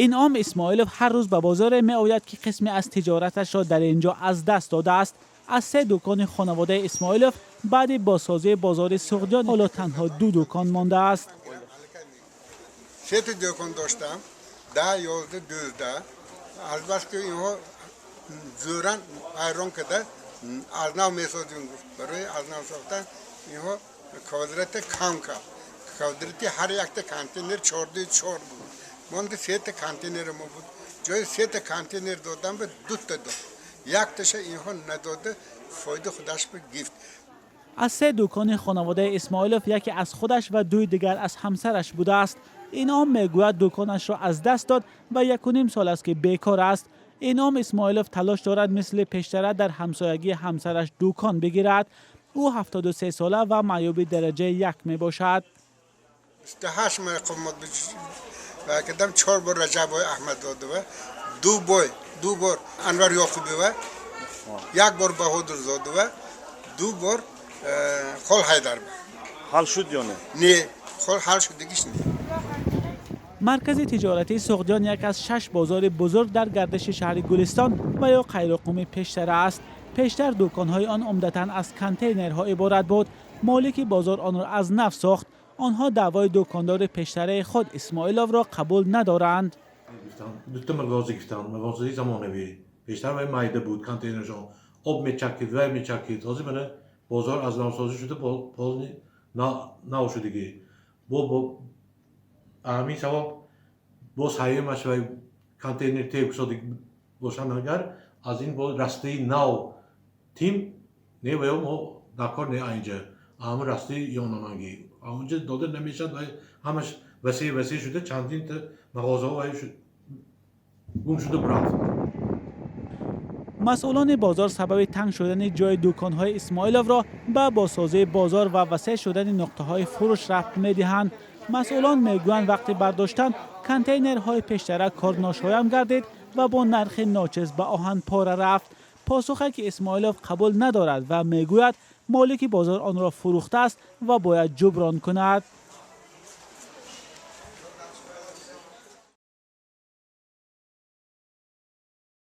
Инъом Исмоилов ҳар рӯз ба бозоре меояд, ки қисме аз тиҷораташро дар ин ҷо аз даст додааст. Аз се дукони хонаводаи Исмоилов баъди бозсозии бозори Суғдиён ҳоло танҳо ду дукон мондааст. Сета дукон доштам, 10, 11, 12. Азбаски инҳо зӯран вайрон карда, аз нав месозем гуфт. Барои аз нав сохтан инҳо квадрата кам кард. Квадрати ҳар якта контейнер 4-чор буд. Монда сета контейнер мо буд. Ҷои сета контейнер додам, ба дута дод. Якташа инҳо надода, фоида худаш ба гифт. Аз се дукони хонаводаи Исмоилов яке аз худаш ва дуи дигар аз ҳамсараш будааст. Инъом мегӯяд, дуконашро аз даст дод ва 1,5 сол аст, ки бекор аст. Инъом Исмоилов талош дорад, мисли пештара дар ҳамсоягии ҳамсараш дукон бигирад. Ӯ 73 сола ва маъюби дараҷаи як мебошад. 28 мақомот кардам, чор бор Раҷабои Аҳмадзодова, ду бой, ду бор Анвар Ёқубова, як бор Баҳодурзодова, ду бор Хол Ҳайдарба. Ҳал шуд ё не? Не, хол ҳал шудагиш не. Маркази тиҷоратии Суғдиён як аз шаш бозори бузург дар гардиши шаҳри Гулистон ва ё Қайроққуми пештара аст. Пештар дуконҳои он умдатан аз контейнерҳо иборат буд. Молики бозор онро аз нав сохт. Онҳо даъвои дукондори пештараи худ Исмоиловро қабул надоранд. Дута мағоза гирифтанд, мағозаи замонавӣ. Пештар вай майда буд, контейнершон об мечакид, вай мечакид. Ҳозир мана бозор аз навсозӣ шуда, полный нав шудагӣ. Бо ҳамин сабаб боз ҳаёмаш вай контейнер теб кушода бошанд, агар аз ин бо растаи нав тим не, ваё мо дар кор не, айнҷа ҳамин растаи ёнамагӣ онҷа дода намешавад. Вай ҳамаш васеъ васеъ шуда, чандинта мағозаҳо вай гум шуда рафт. Масъулони бозор сабаби танг шудани ҷои дуконҳои Исмоиловро ба бозсозии бозор ва васеъ шудани нуқтаҳои фурӯш рабт медиҳанд. Масъулон мегӯянд, вақти бардоштан контейнерҳои пештара корношоям гардид ва бо нархи ночиз ба оҳанпора рафт. Посухе, ки Исмоилов қабул надорад ва мегӯяд, молики бозор онро фурӯхтааст ва бояд ҷуброн кунад.